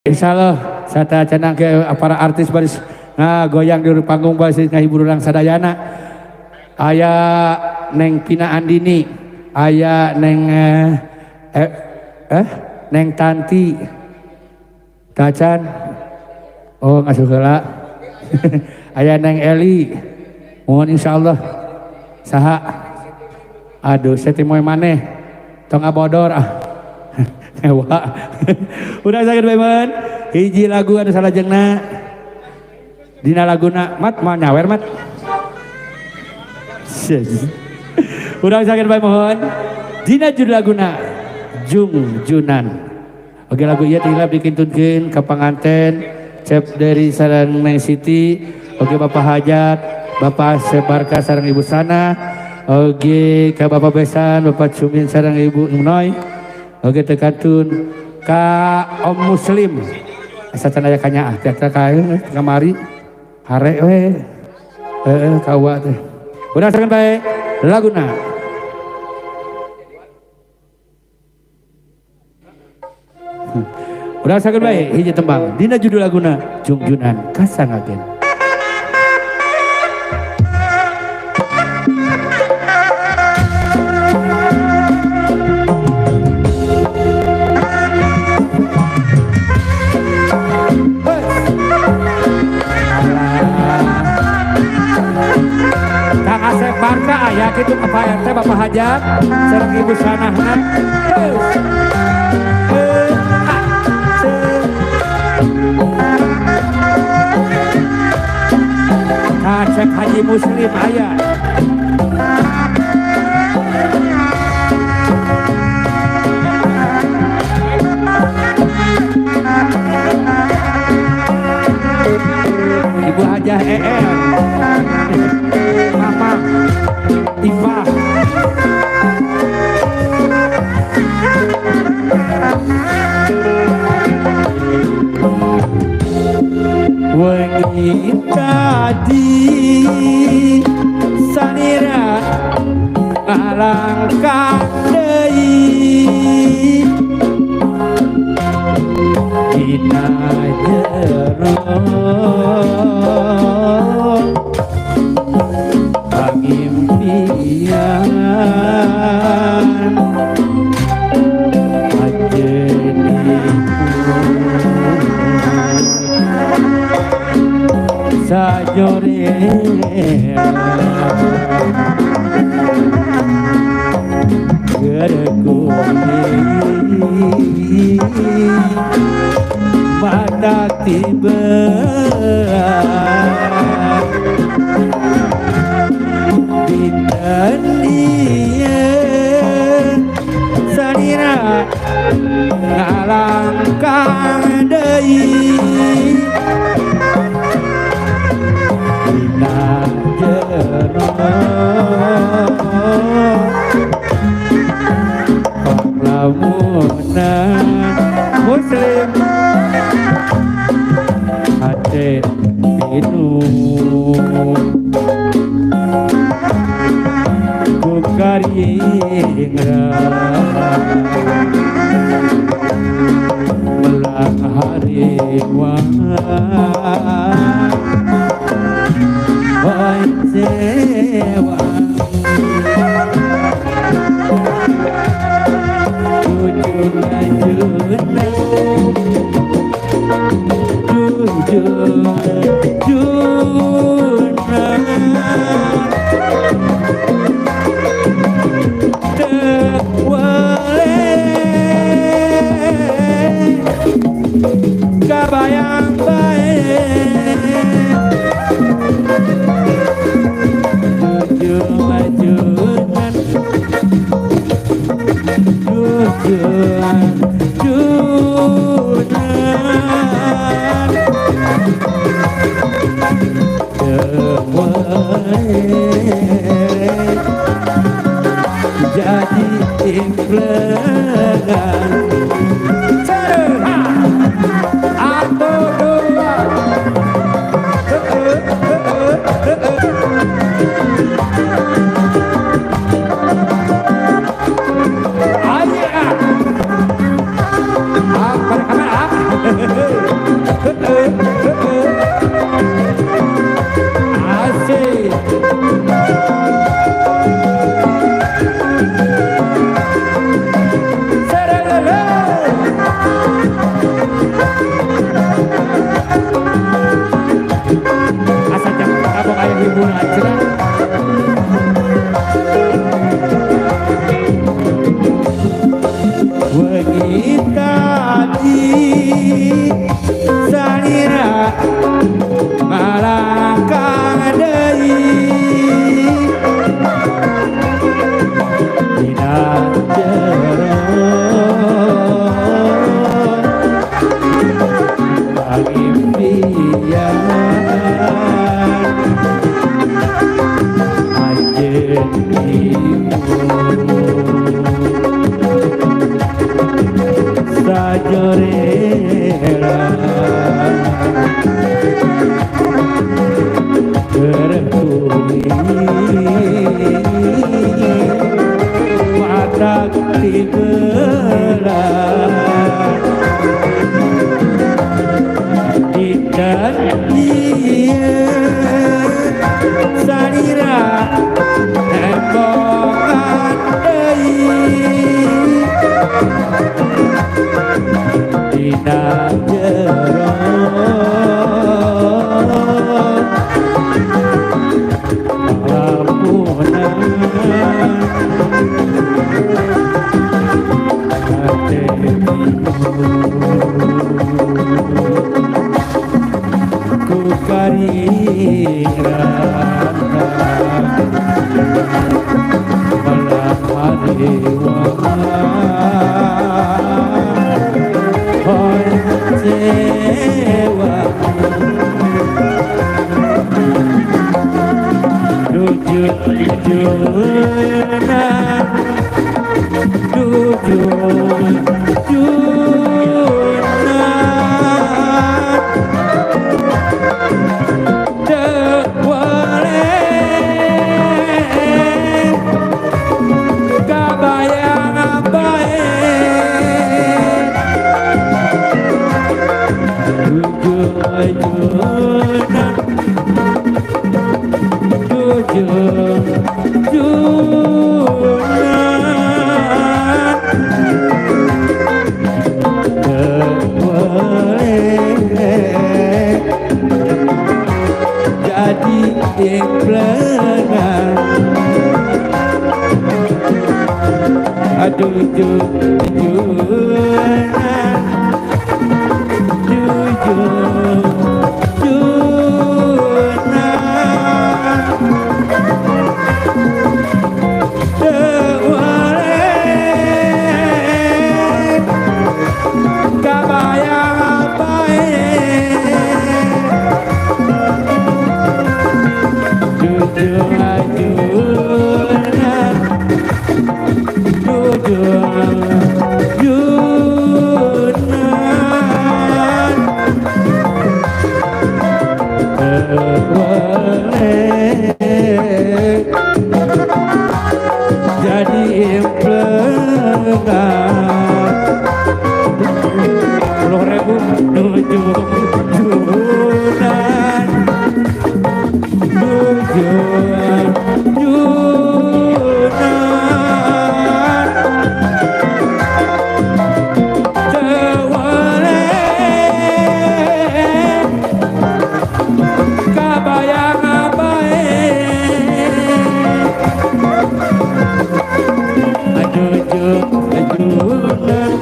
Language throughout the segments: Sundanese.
Insyaallah sata cenang ke para artis baris goyang di panggung baris ngahibur urang sadayana. Aya Neng Pina Andini, aya Neng Neng Tanti Tacan, oh ngasuh heula. Aya Neng Eli, mohon insyaallah saha. Aduh saya teh moe maneh tong ngabodor ah. Ewa. Udah sakit bae. Hiji lagu anu salajengna dina laguna mat mau nyawer mat. Udah sakit bae mohon dina judul laguna Jung Junan. Oke lagu ieu tinggal dikintunkeun ka panganten Cep dari sareng Neng Siti, oke Bapak Hajat, Bapak Sebarka sareng Ibu Sana, oke ka Bapak Besan, Bapak Cumin sareng Ibu Noy. Oke tekantun ka Om Muslim. Asa can aya kanyaah tiasa ka kamari hare we. Heeh kawa teh. Udah sakan bae laguna. Udah sakan bae hiji tembang dina judul laguna Jungjunan Kasangagen. Barca aya kitu ka Pak RT Bapak Hajat sareng Ibu Sanahna. Kacek Haji Muslim aya. Ibu Hajah ER. Mama Iva. Wengi tadi sanira ngalangkah deui dina jero pangimpian ajenipun sajore gerkuning mata tiba dinten ieu salira ngalangkang deui dina jero panglamunan muslim hate pinu ku karingrang melang hariwang sewang jujur kabayang bae jujunan jujunan jadi implegan. Atau dua. Salira malangkang deui dina jero pangimpian anjeun ibu sajorela kertuli matak tibelah dinten ieu salira tembongan deui dina jero lampunan hate ku karirana malam hari sewa jujunan jujunan teu boleh kabayang bae jujunan jujunan teu boleh jadi implenan aduh jujunan jujunan teu boleh kabayang bae jujunan jujunan teu boleh jadi implenan 10.000 jujunan jujunan teu boleh kabayang bae jujunan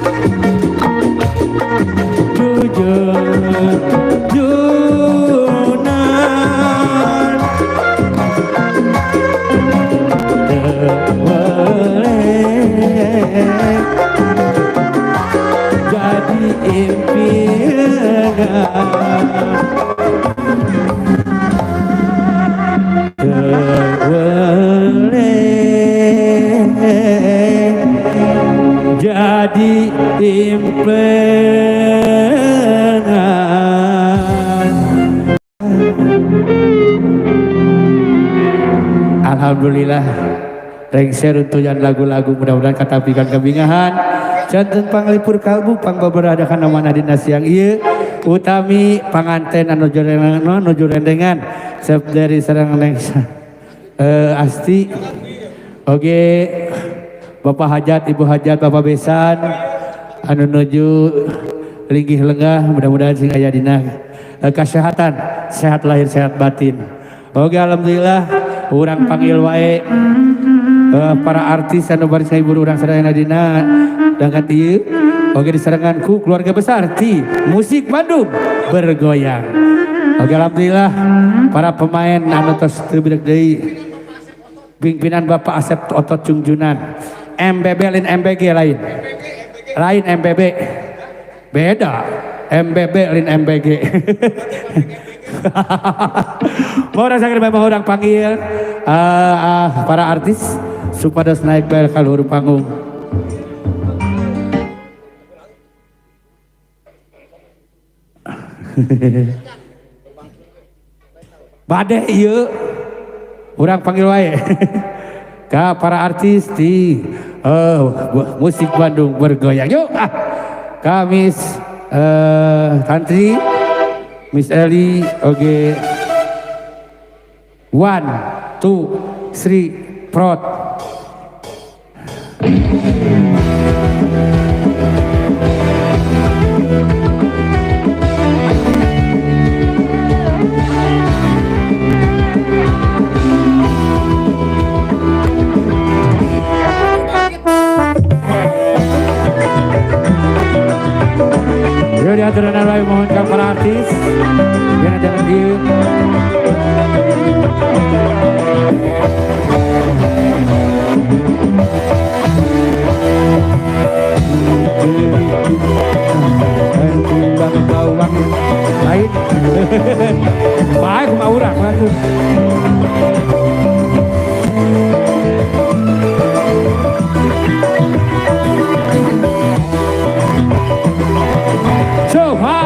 jujunan teu boleh jadi impian teu boleh jadi impian. Alhamdulillah rengser untuyan lagu-lagu mudah-mudahan katapikan kebingahan janten panglipur kalbu pangbaberada kana manah dina siang ieu utami panganten anu nuju rendengan sep dari sareng neng Asti oge Bapak Hajat Ibu Hajat Bapak Besan anu nuju linggih lenggah mudah-mudahan sing aya dina kasehatan sehat lahir sehat batin. Oke alhamdulillah urang panggil wae para artis anu baris ngahibur urang sadayana dina dangkat ieu. Oke disarengan ku keluarga besar di Musik Bandung Bergoyang. Oke, alhamdulillah para pemain anu tos teu deui, pimpinan Bapak Asep Otot Jungjunan MBB, lain MBG, lain lain MBB, beda MBB lain MBG. Mau rasakan, memang urang panggil para artis supados naik bel ka luhur panggung. Bade ieu urang panggil wae ka para artis di Musik Bandung Bergoyang. Yuk ah, ka Miss Tantri, Miss Eli, oke. One, two, three, prot. Yuk, diatur dan wae, mohon ke para artis. Jangan jangan diem. Kembang bawang lain. Baik kumaha urang mah tuh. Coba.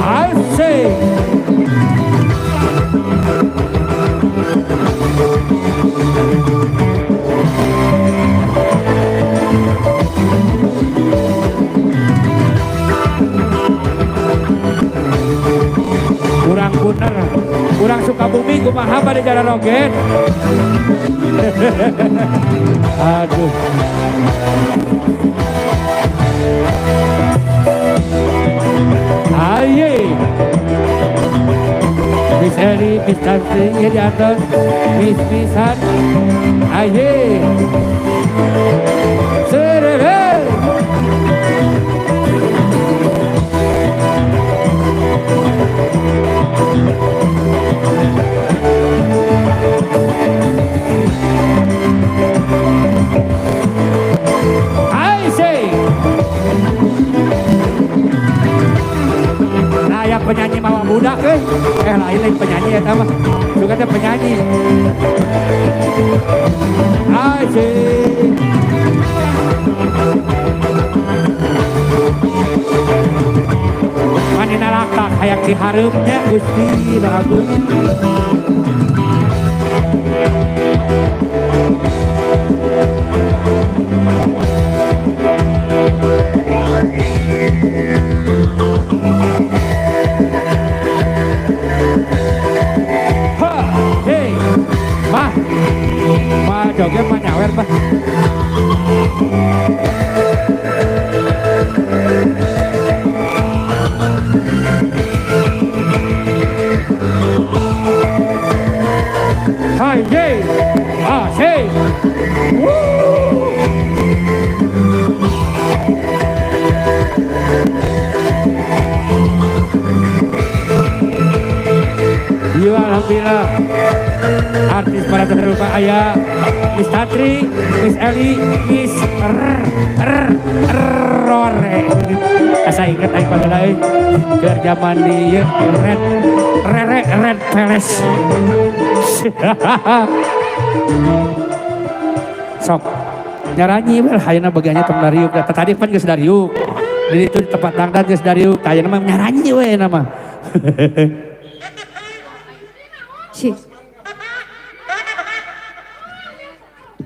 Asik. Kurang bener, kurang Sukabumi kumaha pada jalan roget. Aduh. Aye. Miss Eri, Miss Tantri, ya di atas, Miss Misan, aye. Serere. I say. Nah, yang penyanyi mawa budak eh. Eh, lain lain penyanyi ya mah. Juga teh penyanyi. I say. Manina lakak hayang dihareupnya Gusti nu Agung. Ha, hey, mah, mah joget mah nyawer mah. Hai, hey, ah, hey, woo. Iya, alhamdulillah artis para terlupa aya Miss Tantri, Miss Eli, Miss R R Rore. Asa inget aing baheula euy keur jaman di ieu Red Rere Red Palace. Sok nyaranyi we ayeuna bagiannya tong dariuk. Da tadi pan geus dariuk. Di itu di tempat dangdan geus dariuk. Ayeuna mah nyaranyi we nama. Cik.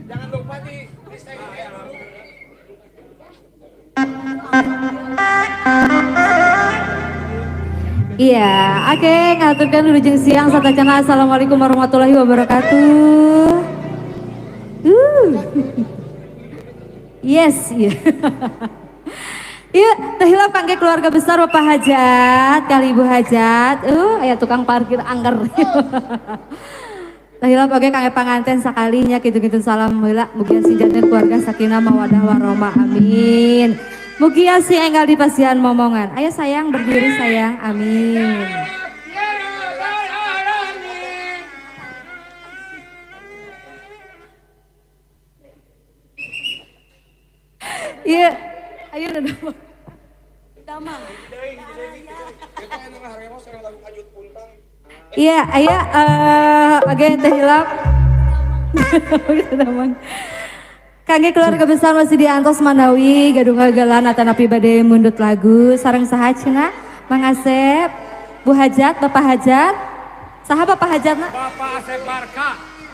Jangan lupa di dulu. Iya, oke, ngaturkan wilujeng siang satacana, assalamualaikum warahmatullahi wabarakatuh. Yes, iya. Iya, teu hilap kangge keluarga besar Bapak Hajat, kali Ibu Hajat. Aya tukang parkir angker. Teu hilap oge kangge panganten sakalinya kitu-kitu salam heula mugia sing janten keluarga sakinah mawadah warahmah. Amin. Mugia sing enggal dipasihan momongan. Ayo sayang berdiri sayang. Amin. Iya, ayo udah. Damang. Iya, ayo oke teh hilap. Damang. Kangge keluarga besar masih diantos manawi gaduh gagelan atanapi bade mundut lagu sareng saha cenah Mang Asep, Bu Hajat, Bapak Hajat. Saha Bapak Hajatna? Bapak Asep Barka.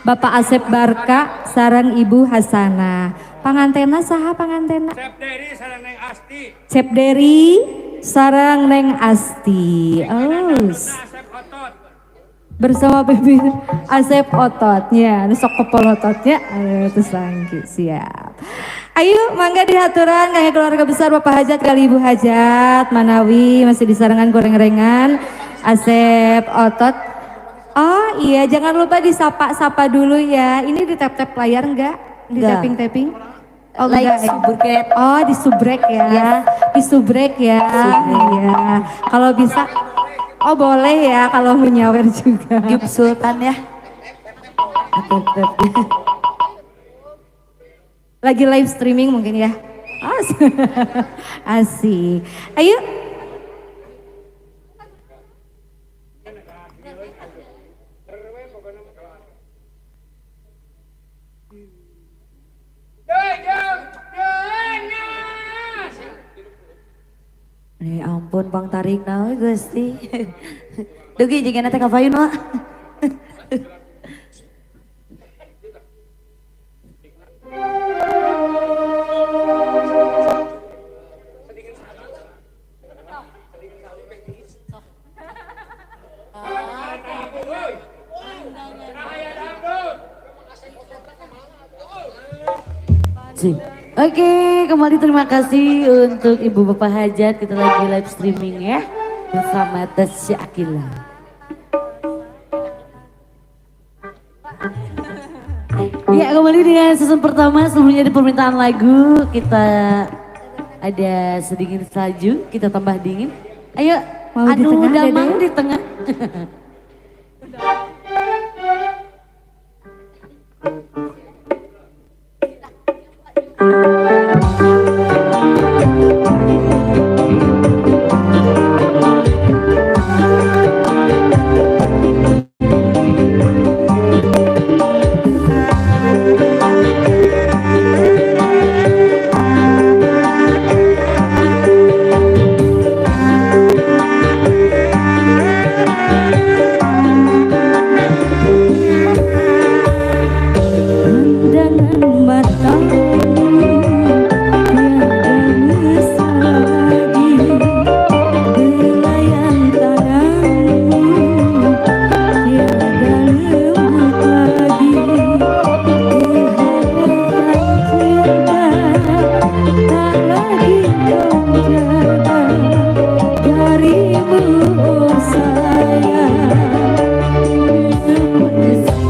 Bapak Asep Barka sareng Ibu Hasanah. Pangantena saha pangantena? Cep Deri sareng Neng Asti. Cep Deri sareng Neng Asti. Oh. Asep Otot. Bersama Bibi Asep Ototnya, nu sok kepolototnya, aduh terus lagi siap. Ayo mangga dihaturan kangge keluarga besar Bapak Hajat kali Ibu Hajat, manawi masih disarengan goreng-gorengan Asep Otot. Oh iya, jangan lupa disapa-sapa dulu ya. Ini di tap-tap layar enggak? Di tapping-tapping? Oh, Like enggak. subrek. Oh, di subrek ya. Yes. Di subrek ya. Iya. Kalau bisa, oh boleh ya kalau mau nyawer juga. Gip Sultan ya. Lagi live streaming mungkin ya. Asik. Ayo. Eh ampun Bang tarik nawe Gusti. Dugi jigana teh ka payun wa. Oke, kembali terima kasih untuk Ibu Bapak Hajat. Kita lagi live streaming ya bersama Tasya Aqilla. Ya, kembali dengan season pertama. Sebelumnya di permintaan lagu kita ada sedikit salju, kita tambah dingin. Ayo, mau di anu tengah, damang Dede? Di tengah. Pandangan matamu tiada mesra lagi, helaian tanganmu tiada lembut lagi. Kehangatan cinta tak lagi kau jaga darimu, oh sayang. Masih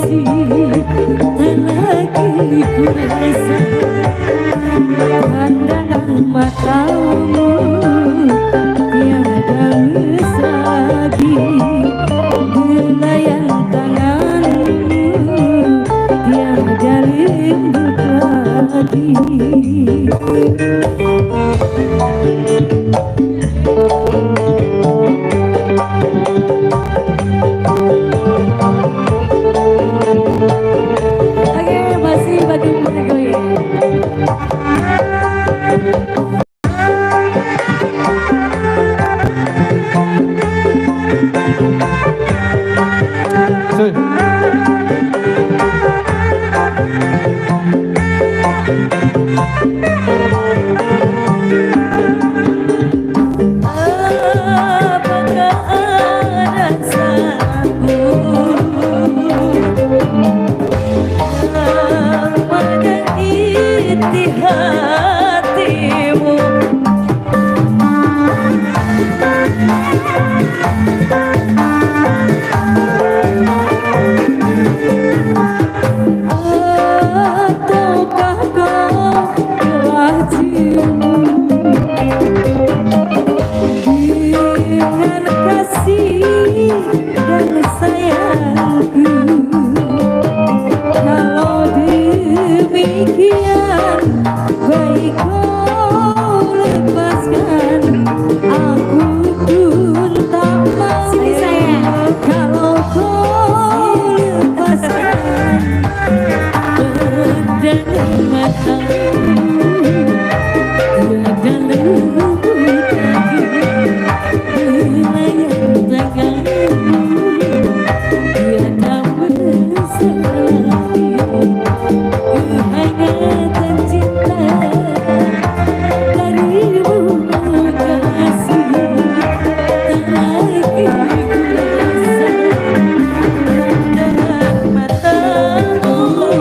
Tebesi tak lagi ku rasa pandangan matamu tiada mesra lagi, gelayang tanganmu tiada lembut lagi. Oke, masih Bandung Bergoy. Apakah ada salahku menyakiti hatimu? Ataukah kau telah jenuh dengan kasih dan sayangku? Kalau demikian, baik kau lepaskan, aku pun tak mau. Sini sayang. Kalau kau lepaskan pandangan matamu tiada lembut lagi, melayang tanganmu tiada mesra lagi, kehangatan cinta darimu kasih tak lagi ku rasa. Pandangan matamu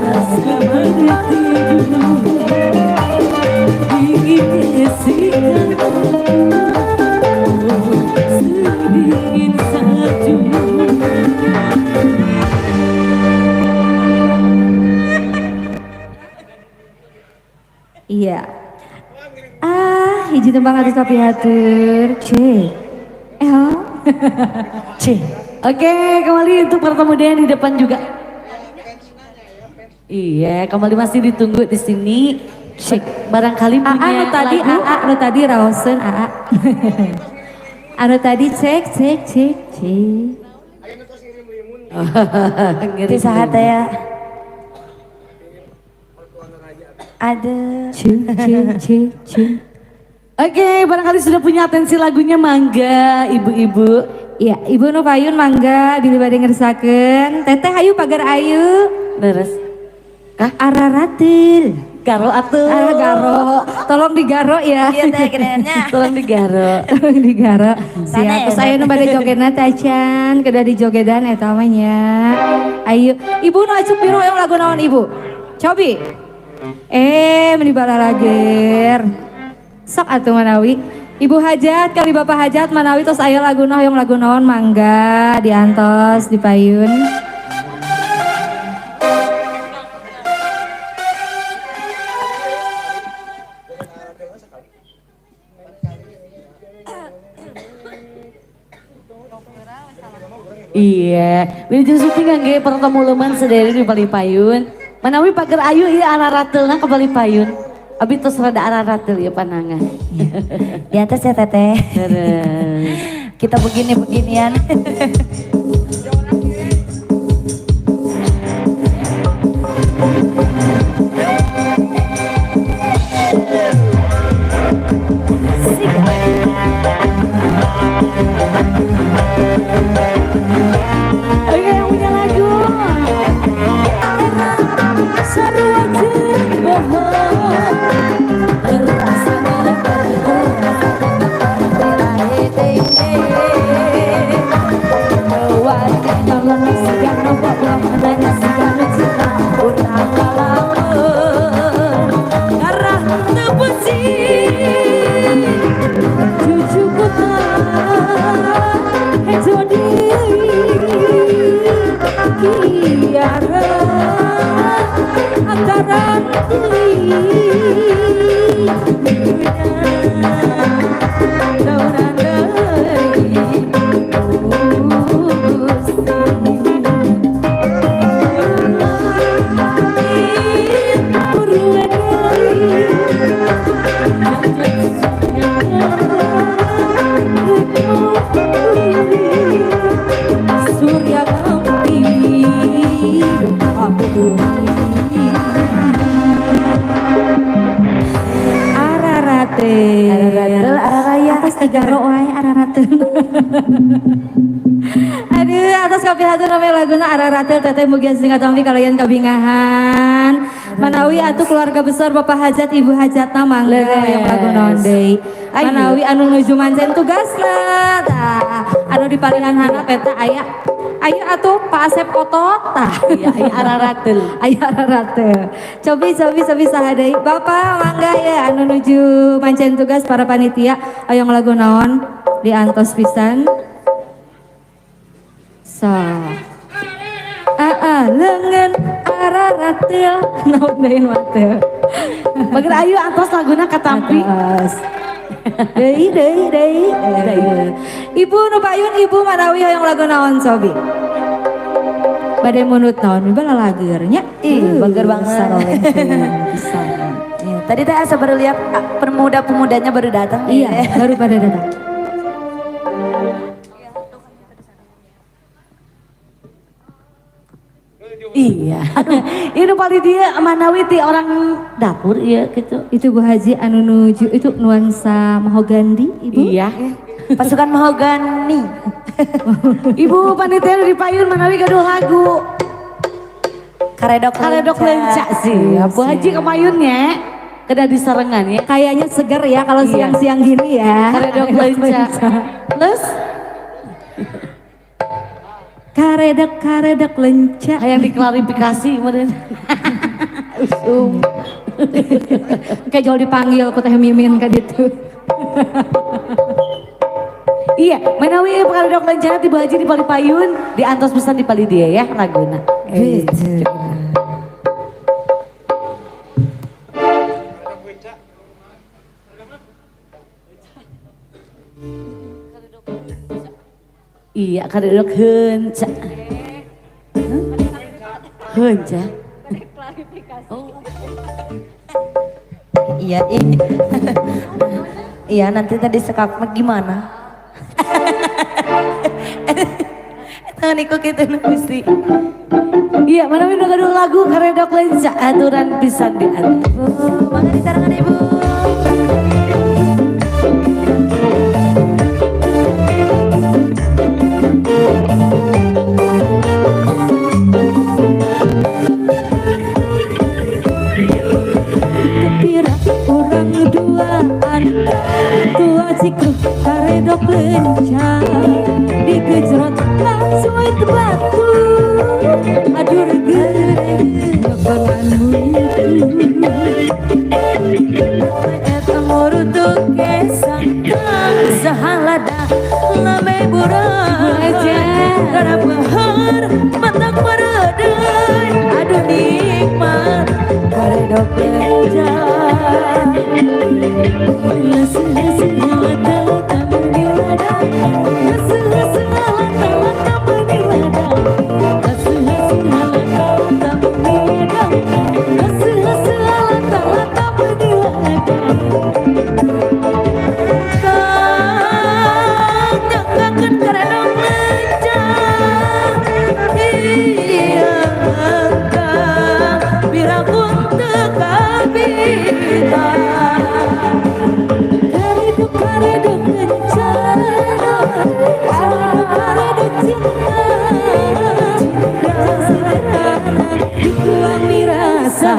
rasa mengerti dulu, dingin sikapmu sedingin salju. Iya. Ah, hiji tembang atus tapi hatur. C. L. C. Oke, kembali untuk pertemuan di depan juga. Iya, kembali masih ditunggu di sini. Cek, barangkali AA punya nu tadi lagu. AA nu tadi raoseun AA. Anu tadi cek cek cek cek. Ngirim Di saha teh ya? Ada. Cek cek cek cek. Oke, barangkali sudah punya atensi lagunya, mangga ibu-ibu. Iya, Ibu nu payun mangga bilih bade ngersakeun. Teteh hayu pagar ayu. Leres. Hah? Araratil. Garo atuh. Ah, garo. Tolong digaro ya. Iya teh kerennya. Tolong digaro. Tolong digaro. Siap. Sana ya, Terus ayo nu bade jogetna teh acan, kedah dijogedan eta mah nya. Ayo, Ibu nu acuk biru hoyong lagu naon Ibu? Cobi. Meni balalager. Sok atuh manawi. Ibu hajat kali Bapak hajat manawi tos aya laguna hoyong lagu naon mangga diantos dipayun. Iya, wilujeng syuting kangge pertemu leman sedaya di Bali Payun. Manawi pager ayu ieu araratelna ke Bali Payun. Abi tos rada araratel ieu panangan. Di atas ya teteh. Terus. Kita begini-beginian. Oke, yang punya lagu. Sarua jeung bohong. Cucuku tak hejo deui. Kiara Akarang tuli Daunan deui Surya Gampi Ararate Araratel, araraya. Atas tiga wae araratel. Aduh, atas kapihatur nami laguna araratel teteh mugia sing katampi kalian kabingahan. Manawi atuh keluarga besar Bapak Hajat Ibu Hajatna mangga yang lagu naon deui. Manawi anu nuju mancen tugasna tah. Anu di palihan handap eta aya. Ayo atuh Pak Asep Otot tah. Iya, aya araratel. Aya araratel. Cobi cobi cobi saha deui. Bapak mangga ya anu nuju mancen tugas para panitia ayo lagu naon diantos pisan. So. Aa lengan araratel naon deui mah teh. Bager ayu antos laguna katampi. Atos. Deui deui deui. Ibu nu payun ibu manawi hoyong lagu naon sobi. Bade munut naon balalageur nya. Ih, bager banget. Saroleh pisan. Iya, tadi teh asa baru lihat pemuda-pemudanya baru datang. Iya, baru pada datang. Iya. Aduh, ini paling dia manawi ti orang dapur iya gitu. Itu Bu Haji anu nuju itu nuansa mahogandi Ibu. Iya. Pasukan mahogani. Ibu panitia di payun manawi gaduh lagu. Karedok Karedok lenca sih. Bu Haji kemayunnya kena disarengan ya. Kayaknya seger ya kalau Iya. siang-siang gini ya. Karedok lenca. Terus Karedok karedok lenca. kayak diklarifikasi kemarin. Usum. Kayak jauh dipanggil ku Teh Mimin ka ditu. Iya, manawi karedok lenca ti Bu Haji di Palipayun, di antos pisan di pali dia ya laguna. Gitu. Iya, karedok henca. Henca. Iya, iya. Iya, nanti tadi sekak mah gimana? Tangan iku kitu nu Gusti. Iya, manawi nu gaduh lagu karedok lenca aturan pisan di antos. Bu, mangga disarengan Ibu. Kepira orang duaan tua cikru karedok lenca digejrot langsung batu aduh gede nyokotan mutu Eta murutuk kesangkang sahalada lame burang aja. Karena behar matak meredai aduh nikmat karedok lenca. Karedok karedok lenca karedok karedok cinta sederhana dikuang mirasa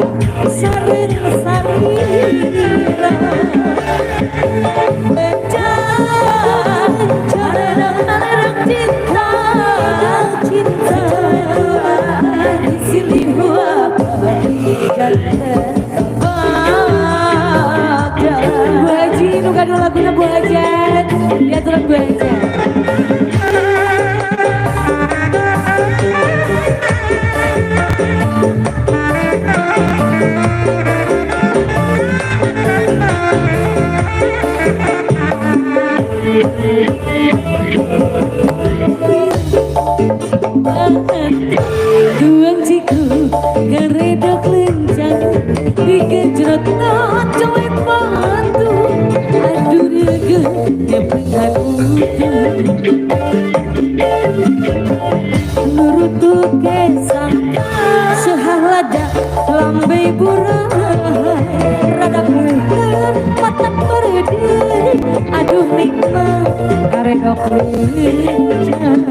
sareng sarira Lenca, karedok cinta, cinta Bu Haji, nu gaduh laguna Bu Hajat. Diaturan Bu Hajat. Tuang ciku karedok lencang, digejrotna coet batu. Aduh reugeuh nyepengan utuh. Nurutuk kesang sehah lada lambe burai, rada peureum mata peredih. Aduh nikmat karedok lencang.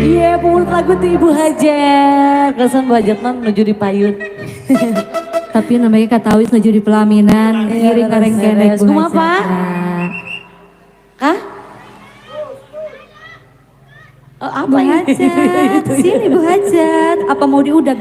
Iya, pemulut lagu ti Ibu Hajat. Kesan Bu Hajat mah menuju di payun. Tapi namanya katawis menuju di pelaminan. Iya, Ngiring kareng kenek Bu Kumaha, Hajat. Pak? Kah? Oh, apa Bu ini? Hajat, sini Bu Hajat. Apa mau diudag?